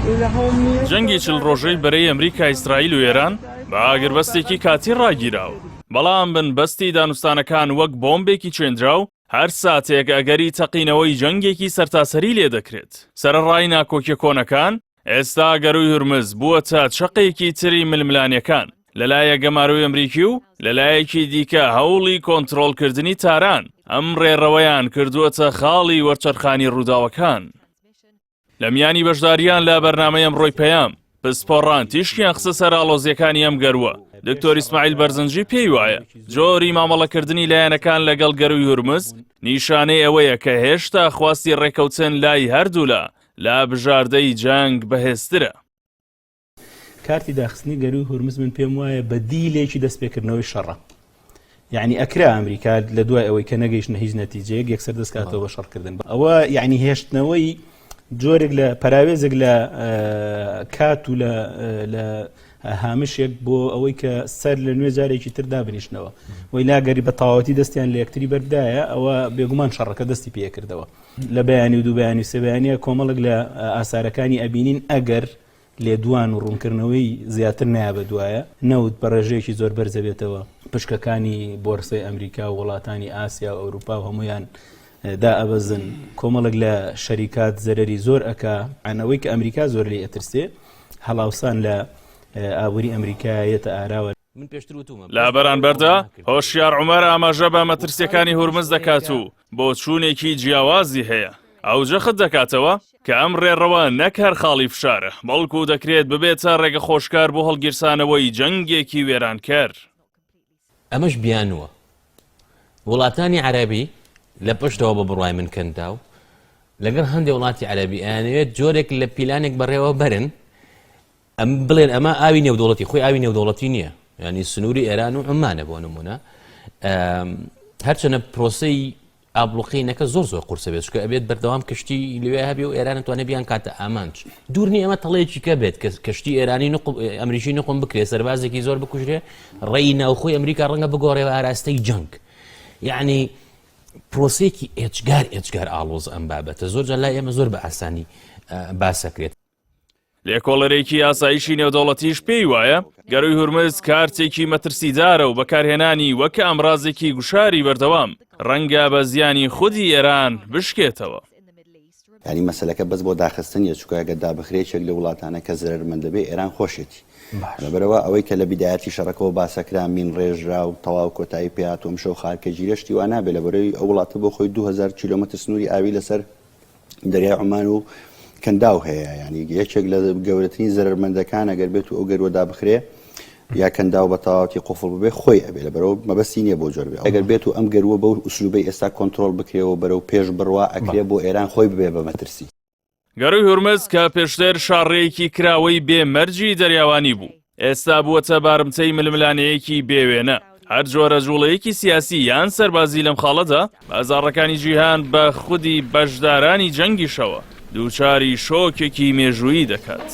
جەنگی چل ڕۆژەی بەرەی ئەمریکا، ئیسرائیل و ئێران بە ئاگربەستێکی کاتی ڕاگیراوە، بەڵام بنبەستی دانوستانەکان وەک بۆمبێکی چێندراو هەر ساتێک ئەگەری تەقینەوەی جەنگێکی سەرتاسەری لێدەکرێت. سەرەڕای ناکۆکیە کۆنەکان، ئێستا گەرووی هورمز بووەتە چەقێکی تری ململانێکان، لەلایەک گەمارۆی ئەمریکی و لەلایەکی دیکە هەوڵی کۆنترۆڵکردنی تاران، ئەم ڕێڕەوەیان کردووەتە خاڵی وەرچەرخانی ڕووداوەکان. لە میانی بەشدارییان لە بەرنامەی ئەمڕۆی پەیام، پسپۆڕان تیشکیان خستە سەر ئاڵۆزییەکانی ئەم گەرووە. دکتۆر ئیسماعیل بەرزنجی پێی وایە جۆری مامەڵەکردنی لایەنەکان لەگەڵ گەرووی هورمز نیشانەی ئەوەیە کە هێشتا خواستی ڕێککەوتن لای هەردوولا لە بژاردەی جەنگ بەهێزترە. کارتی داخستنی گەرووی هورمز من پێم وایە بەدیلێکی دەستپێکردنەوەی شەڕە. یعنی ئەکرا ئەمریکا لە دوای ئەوەی کە نەگەیشتە هیچ نەتیجەیەک یەکسەر دەستکاتەوە بە شەڕکردن ئەوە یعنی هێشتنەوەی جۆرێک لە پەراوێزێک لە کات و لە هامشێک بۆ ئەوەی کە سەر لە نوێ جارێکی تر دابنیشنەوە وی لاگەری بە تەواوەتی دەستیان لە یەکتری بەردایە ئەوە بێگومان شەڕەکە دەستی پێکردەوە لە بەیانی و دوو بەیانی و سێ بەیانە کۆمەڵێک لە ئاسارەکانی ئەبینین ئەگەر لێدوان و ڕوونکردنەوەی زیاتر نایە بەدوایە، نەوت بە ڕێژەیەکی زۆر بەرز دەبێتەوە، پشکەکانی بۆرسەی ئەمریکا و وڵاتانی ئاسیا و ئەوروپا و هەموویان دائەبەزن، کۆمەڵێک لە شەریکات زەرەری زۆر ئەکا، ئەوەی کە ئەمریکا زۆر لێی ئەترسێ هەڵاوسان لە ئابووری ئەمریکا یەتە ئاراوە. لە بەرانبەردا هۆشیار عومەر ئاماژە بە مەترسییەکانی هورمز دەکات و بۆچوونێکی جیاوازی هەیە. ئەو جەخت دەکاتەوە کە ئەم ڕێڕەوە نەک هەر خاڵی فشارە، بەڵکو دەکرێت ببێتە ڕێگەخۆشکار بۆ هەڵگیرسانەوەی جەنگێکی وێرانکەر. ئەمەش بیانووە. وڵاتانی عەرەبی لە پشتەوە بە بڕوای من کەنداو لەگەڵ هەندێک وڵاتی عەرەبی ئەیانەوێت جۆرێک لە پیلانێک بەڕێوە بەرن ئەم بڵێن ئەمە ئاوی نێودەوڵەتی خۆی ئاوی نێودەوڵەتی نییە ینی سنووری ئێران و عمانە بۆ نمونە هەرچەنە پرۆسی ئابلوقینەکە زۆر زۆر قورسە بێت چکە ئەبێت بەردەوام کەشتی لەوێ هەبێ و ئێران توانێت بیان کاتە ئامانج دوور نیە ئەمە تەڵەیەکی کە بێت کە کەشتی ئێرانی نقم ئەمریکی نقم بکرێ سەربازێکی زۆر بکوژرێ ڕێی ناوخۆی ئەمریکا ڕەنگە بگۆڕێ بە ئاراستەی جەنگ یعنی پرۆسێکی ئێجگار ئێجگار ئاڵۆز ئەم بابەتە زۆر جار لای ئێمە زۆر بە ئاسانی باسەکرێت. لێکۆڵەرێکی ئاسایشی نێودەوڵەتیش پێی وایە گەروی هورمز کارتێکی مەترسیدارە و بەکارهێنانی وەک ئامرازێکی گوشاری بەردەوام ڕەنگە بە زیانی خودی ئێران بشکێتەوە. یانی مەسەلەکە بەس بۆ داخستن نیە چونکە ئەگەر دابخرێ یەکێک لە وڵاتانە کە زەرەرمەند دەبێ ئێران خۆشێتی لەبەرئەوە ئەوەی کە لە بیدایەتی شەڕەکەوە باسەکرا مین ڕێژرا و تەواو کۆتایی پێهات و ئەمشەو خارکە گیرە شتی وا نابێ لەبەرئەوەی ئەو وڵاتە بۆ خۆی 2000 کیلۆمەتر سنووری ئاوی لەسەر دەریای عومان و کەنداو هەیە یعنی یەکێک لە گەورەترین زەرەرمەندەکان ئەگەر بێت و ئەو گەروە دابخرێ یا کەنداو بە تەواوەتی قفڵ ببێ خۆی ئەبێ لەبەرەوە مەبەستی نییە بۆ جۆر بێ ئەگەر بێت و ئەم گەروە بەو ئوسلوبەی ئێستا کۆنترۆڵ بکرێەوە بەرەو پێش بڕوا ئەکرێ بۆ ئێران خۆی ببێ بە مەترسی. گەروی هورمز کە پێشتر شاڕێیەکی کراوەی بێ مەرجی دەریاوانی بوو، ئێستا بووەتە بارمتەی ململانێیەکی بێ وێنە. هەر جۆرە جوڵەیەکی سیاسی یان سەربازی لەم خاڵەدا، بازاڕەکانی جیهان بە خودی بەشدارانی جەنگیشەوە دووچاری شۆکێکی مێژوویی دەکات.